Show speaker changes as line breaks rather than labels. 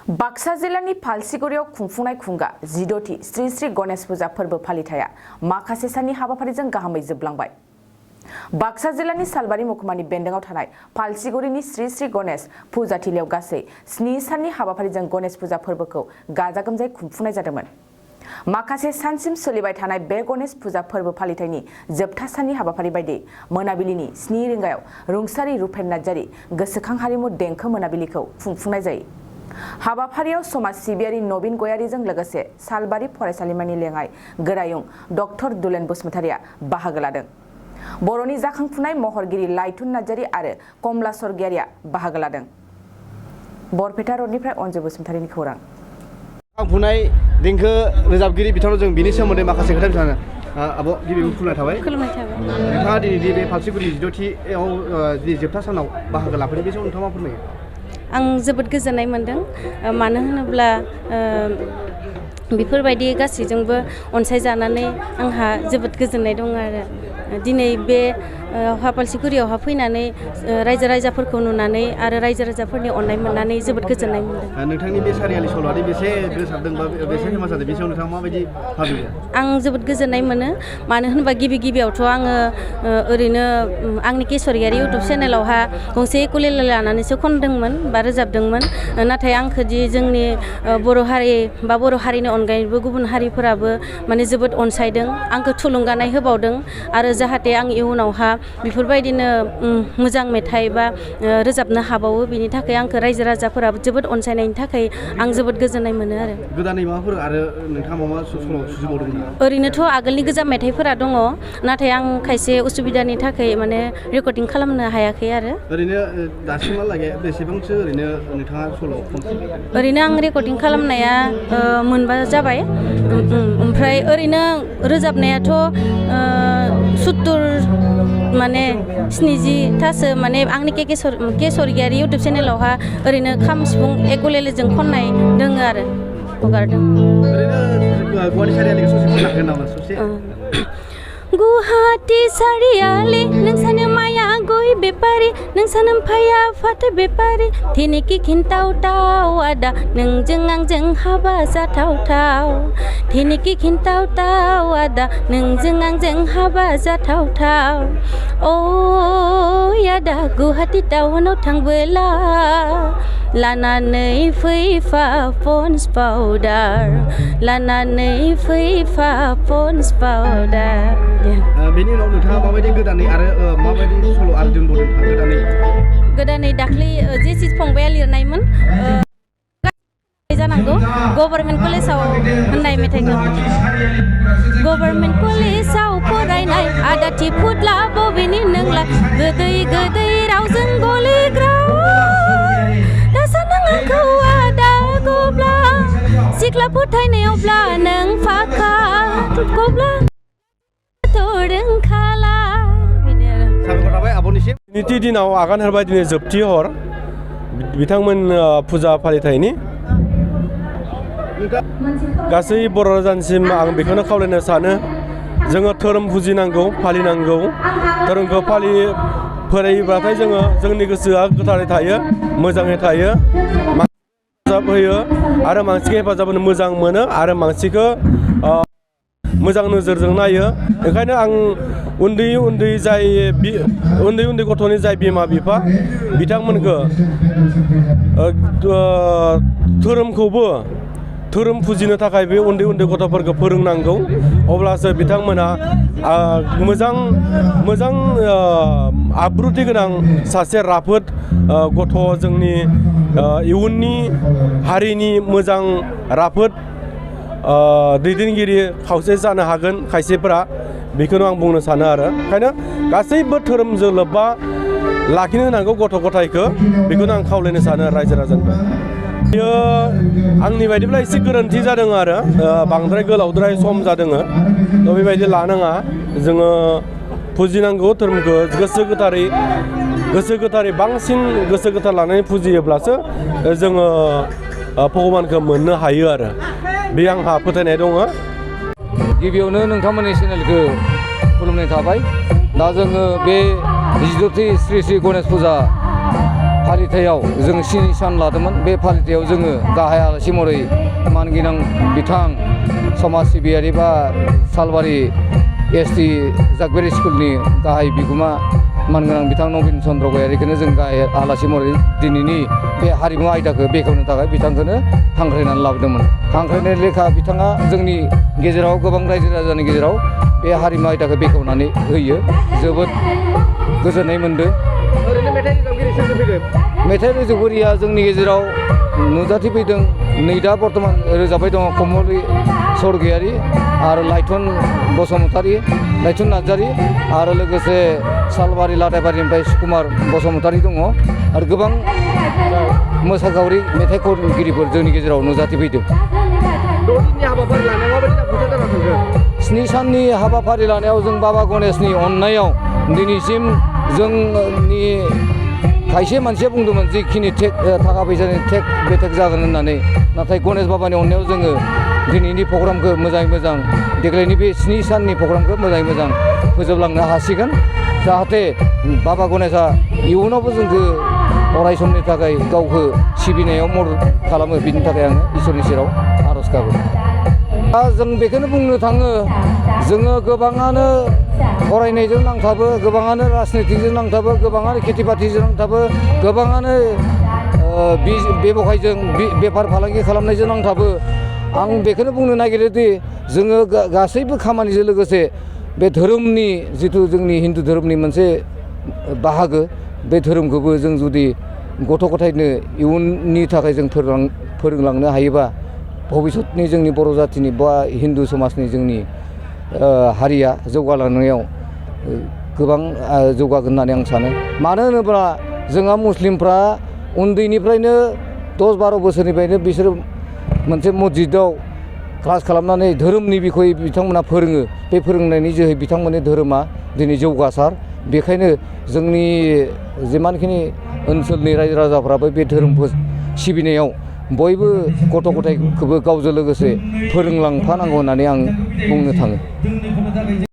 बाक्सा जिल्लानि फालसिगुरियाव खुंफुंनाय खुंगा 16थि श्री श्री गणेश फुजा फोरबो फालिथाया माखासे साननि हाबाफारिजों गाहामै जोबलांबाय। बाक्सा जिल्लानि सालबारि महकुमानि बेन्दोंआव थानाय फालसिगुरिनि श्री श्री गणेश फुजाथिलियाव गासै 7 साननि हाबाफारिजों गणेश फुजा फोरबोखौ गाजा गोमजायै खुंफुंनाय जादोंमोन। माखासे सानसिम सोलिबाय थानाय बे गणेश फुजा फोरबो फालिथायनि जोबथा साननि हाबाफारि बायदि मोनाबिलिनि 7 रिंगायाव रुंसारि रुपेन नार्जारि गोसोखां हारिमु देंखो मोनाबिलिखौ खुंफुंनाय जायो। हाबाफारियाव समाज सिबियारि नवीन गयारीजों लोगोसे सालबारि फरायसालिमानि लेङाइ गोरायुं डक्टर दुलेन बसुमतारिया बाहागो लादों। बर'नि जाखांफुनाय महरगिरि लाइथुन नार्जारि आरो कमला स्वर्गियारिया बाहागो लादों। बरपेटा रोडनिफ्राय अन्जु बसुमतारिनि खौरां।
जाखांफुनाय देंखो रोजाबगिरि बिथांनाव जों बिनि सोमोन्दै माखासे खोथा बिथांनो आब' गिबियावनो खुलुमनाय थाबाय। नोंथाङा दिनै बे फालसिगुरि 16थियाव जोबथा सानाव बाहागो लाफैदों, बे समाव नोंथाङा मा फोरमायो?
आं जोबोद गोजोननाय मोनदों, मानो होनोब्ला बेफोरबायदि गासैजोंबो अनसायजानानै आंहा जोबोद गोजोननाय दं आरो दिनै बे फालसिगुरियावहा फैनानै रायजो राजाफोरखौ नुनानै आरो रायजो राजाफोरनि अननाय मोननानै जोबोद गोजोननाय मोनदों। नोंथांनि बे सारियालि सल'आदि बेसे गोसारदों बा बेसे फेमास जादों, बे सायाव नोंथाङा माबायदि भाबियो? आं जोबोद गोजोननाय मोनो, मानो होनोबा गिबियावथ' आङो ओरैनो आंनि केसरियारि इउटुब चेनेलावहा गंसे उकुलेले लानानैसो खनदोंमोन बा रोजाबदोंमोन। नाथाय आंखौ दि जोंनि बर' हारि बा बर' हारिनि अनगायैबो गुबुन हारिफोराबो माने जोबोद अनसायदों, आंखौ थुलुंगानाय होबावदों आरो जाहाथे आं इयुनावहा बेफोरबायदिनो मोजां मेथाइ बा रोजाबनो हाबावो, बिनि थाखाय आंखौ रायजो राजाफोराबो जोबोद अनसायनायनि थाखाय आं जोबोद गोजोननाय मोनो आरो। गोदानै माबाफोर आरो नोंथाङा मा सल' सुजुबावदोंमोन? ओरैनोथ' आगोलनि गोजाम मेथाइफोरा दङ, नाथाय आं खायसे उसुबिदानि थाखाय माने रेकर्डिं खालामनो हायाखै आरो। ओरैनो दासिमहालागै बेसेबांसो ओरैनो नोंथाङा सल' खनखो? ओरैनो आं रेकर्डिं खालामनाया मोनबा जाबाय, ओमफ्राय ओरैनो रोजाबनायाथ' 70 माने 70थासो माने आंनि केसरियारि इउटुब चेनेलावहा ओरैनो खाम सिफुं उकुलेलेजों खननाय दोङो आरो हगारदों। गुवाहाटी सारियालि नोंसानो माया गय बेपारि, नोंसानो फाया फाथो बेपारि, दिनैखि खिन्थावथाव आदा नोंजों आंजों हाबा जाथावथाव, दिनैखि खिन्थावथाव आदा नोंजों आंजों हाबा जाथावथाव। अ आदा गुवाहाटी टाउनाव थांबोला लानानै फैफा पन्स पाउडार, लानानै फैफा पन्स पाउडार। बेनि उनाव नोंथाङा माबायदि गोदानै आरो माबायदि सल' आरो दोनबावदों? गोदानै दाख्लै जेसि फंबाया लिरनायमोन जानांगौ गभर्नमेन्ट कलेजाव होननाय मेथाइखौ। गभर्नमेन्ट कलेजाव फरायनाय आदाथि फुदला बबेनि नोंलाय, गोदै गोदै रावजों गलिग्रा दासा नों आंखौ आदा गब्ला, सिख्ला फोथायनायावब्ला नों फाखा गब्ला
दिनैथि दिनाव आगान होबाय, दिनै जोबथि हर बिथांमोन फुजा फालिथायनि गासै बर' राजानिसिम आं बेखौनो खावलायनो सानो, जोङो धोरोम फुजिनांगौ, फालिनांगौ। धोरोमखौ फरायोब्लाथाय जोङो जोंनि गोसोआ गोथारै थायो, मोजाङै थायो, हेफाजाब होयो आरो मानसिखौ हेफाजाब होनो मोजां मोनो आरो मानसिखौ मोजां नोजोरजों नायो। ओंखायनो आं उन्दै गथ'नि जाय बिमा बिफा बिथांमोनखौ धोरोम फुजिनो थाखाय बे उन्दै गथ'फोरखौ फोरोंनांगौ, अब्लासो बिथांमोना मोजां आब्रुथि गोनां सासे राफोद गथ', जोंनि इयुननि हारिनि मोजां राफोद दैदेनगिरि खावसे जानो हागोन खायसेफोरा, बेखौनो आं बुंनो सानो आरो। ओंखायनो गासैबो धोरोमजों लोब्बा लाखिनो होनांगौ गथ' गथायखौ, बेखौनो आं खावलायनो सानो रायजो राजानिफ्राय। बेयो आंनि बायदिब्ला एसे गोरोन्थि जादों आरो बांद्राय गोलावद्राय सम जादों, बेबायदि लानाङा। जोङो फुजिनांगौ धोरोमखौ गोसो गोथारै बांसिन गोसो गोथार लानानै फुजियोब्लासो जोङो भगबानखौ मोननो हायो आरो बे आंहा फोथायनाय दङ।
गिबियावनो नोंथांमोननि चेनेलखौ खुलुमनाय थाबाय। दा जोङो बे 16थि श्री श्री गणेश फुजा फालिथायाव जों 7 सान लादोंमोन। बे फालिथायाव जोङो गाहाय आलासि महरै मानगोनां बिथां समाज सिबियारि बा सालबारि ST जागबेरि स्कुलनि गाहाय बिगोमा मानगोनां बिथां नबिन चन्द्र गयारिखौनो जों गाहाय आलासि महरै दिनैनि बे हारिमु आयदाखौ बेखेवनो थाखाय बिथांखौनो हांख्रायनानै लाबोदोंमोन। हांख्रायनाय लेखा बिथाङा जोंनि गेजेराव गोबां रायजो राजानि गेजेराव बे हारिमु आयदाखौ बेखेवनानै होयो। जोबोद गोजोननाय मोनदों।
ओरैनो मेथाइ रोजाबगिरि सोर फैदों?
मेथाइ रोजाबगिरिया जोंनि गेजेराव नुजाथिफैदों। नै दा बर्थमान रोजाबबाय दङ कमलि स्वर्गियारि आरो लाइथुन बसुमतारी, लाइथुन नार्जारी आरो लोगोसे सालबारि लाटाइबारिनिफ्राय सुकुमार बसुमतारी दङ आरो गोबां मोसाखावरि मेथाइ खनगिरिफोर जोंनि गेजेराव नुजाथिफैदों।
6 दिननि हाबाफारि लानायाव माबायदि जाफुंसार जाना थांखो?
7 साननि हाबाफारि लानायाव जों बाबा गणेशनि अननायाव दिनैसिम जोंनि खायसे मानसिया बुंदोंमोन जिखिनि थाखा फैसानि बेथेक जागोन होननानै, नाथाय गणेश बाबानि अननायाव जोङो दिनैनि प्रग्रामखौ मोजाङै मोजां देग्लायनि बे 7 साननि प्रग्रामखौ मोजाङै मोजां फोजोबलांनो हासिगोन। जाहाथे बाबा गणेशआ इयुनावबो जोंखौ अराय समनि थाखाय गावखौ सिबिनायाव मदद खालामो, बिनि थाखाय आङो इसोरनि सेराव आर'ज गाबो। दा जों बेखौनो बुंनो थाङो, जोङो गोबाङानो फरायनायजों नांथाबो, गोबाङानो राजनितिजों नांथाबो, गोबाङानो खेथि बाथिजों नांथाबो, गोबाङानो बेबखायजों बेफार फालांगि खालामनायजों नांथाबो। आं बेखौनो बुंनो नागिरोदि जोङो गासैबो खामानिजों लोगोसे बे धोरोमनि जिथु जोंनि हिन्दु धोरोमनि मोनसे बाहागो, बे धोरोमखौबो जों जुदि गथ' गथायनो इयुननि थाखाय जों फोरोंलांनो हायोबा भबिष्यतनि जोंनि बर' जाथिनि बा हिन्दु समाजनि जोंनि हारिया जौगालांनायाव गोबां जौगागोन होननानै आं सानो। मानो होनोब्ला जोंहा मुस्लिमफ्रा उन्दैनिफ्रायनो 10-12 बोसोरनिफ्रायनो बिसोरो मोनसे मस्जिदाव क्लास खालामनानै धोरोमनि बिखय बिथांमोना फोरोङो। बे फोरोंनायनि जोहै बिथांमोननि धोरोमा दिनै जौगासार। बेखायनो जोंनि जिमानखिनि ओनसोलनि रायजो राजाफ्राबो बे धोरोमखौ सिबिनायाव बयबो गथ' गथायखौबो गावजों लोगोसे फोरोंलांफानांगौ होननानै आं बुंनो थाङो।